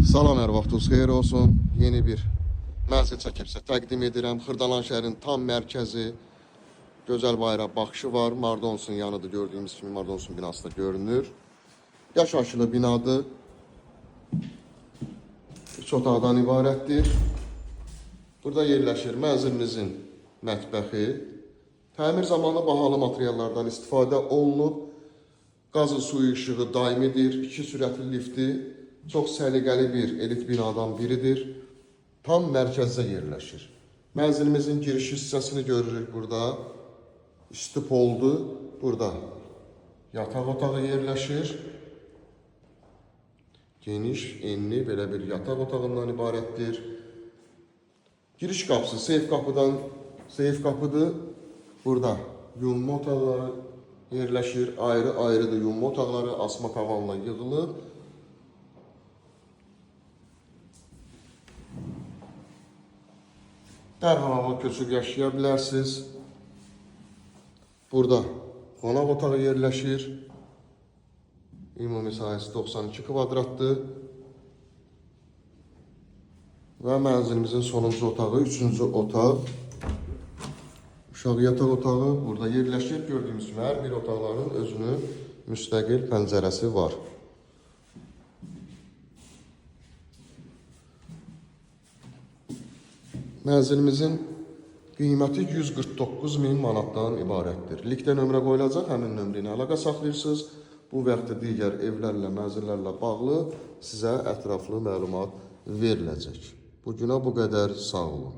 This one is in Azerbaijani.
Salam, hər vaxtınız xeyir olsun. Yeni bir mənzil çəkib sizə təqdim edirəm. Xırdalan şəhərin tam mərkəzi, gözəl bayıra baxışı var. Mardonsun yanıdır, gördüyümüz kimi Mardonsun binası da görünür. Yaşayışlı binadır. 3 otaqdan ibarətdir. Burada yerləşir mənzilimizin mətbəxi. Təmir zamanı bahalı materiallardan istifadə olunub. Qazı, suyu, işığı daimidir. 2 sürətli lifti, çox səliqəli bir elit binadan biridir. Tam mərkəzdə yerləşir. Mənzilimizin giriş hissəsini görürük burada. İsti poldur. Burada yataq otağı yerləşir. Geniş, enli belə bir yataq otağından ibarətdir. Giriş qapısı seyf qapıdan, seyf qapıdır. Burada yunma otaqları yerləşir. Ayrı-ayrıdır yunma otaqları, asma tavanla yığılıb. Dərhal alıb köçüb yaşaya bilərsiniz. Burada qonaq otağı yerləşir. Ümumi sahəsi 92 kvadratdır. Və mənzilimizin sonuncu otağı, üçüncü otaq. Uşaq yataq otağı burada yerləşir. Gördüyünüz kimi hər bir otaqların özünün müstəqil pəncərəsi var. Mənzilimizin qiyməti 149 min manatdan ibarətdir. Linkdə nömrə qoyulacaq, həmin nömrə ilə əlaqə saxlayırsınız. Bu və yaxud da digər evlərlə, mənzillərlə bağlı sizə ətraflı məlumat veriləcək. Bu günə bu qədər, sağ olun.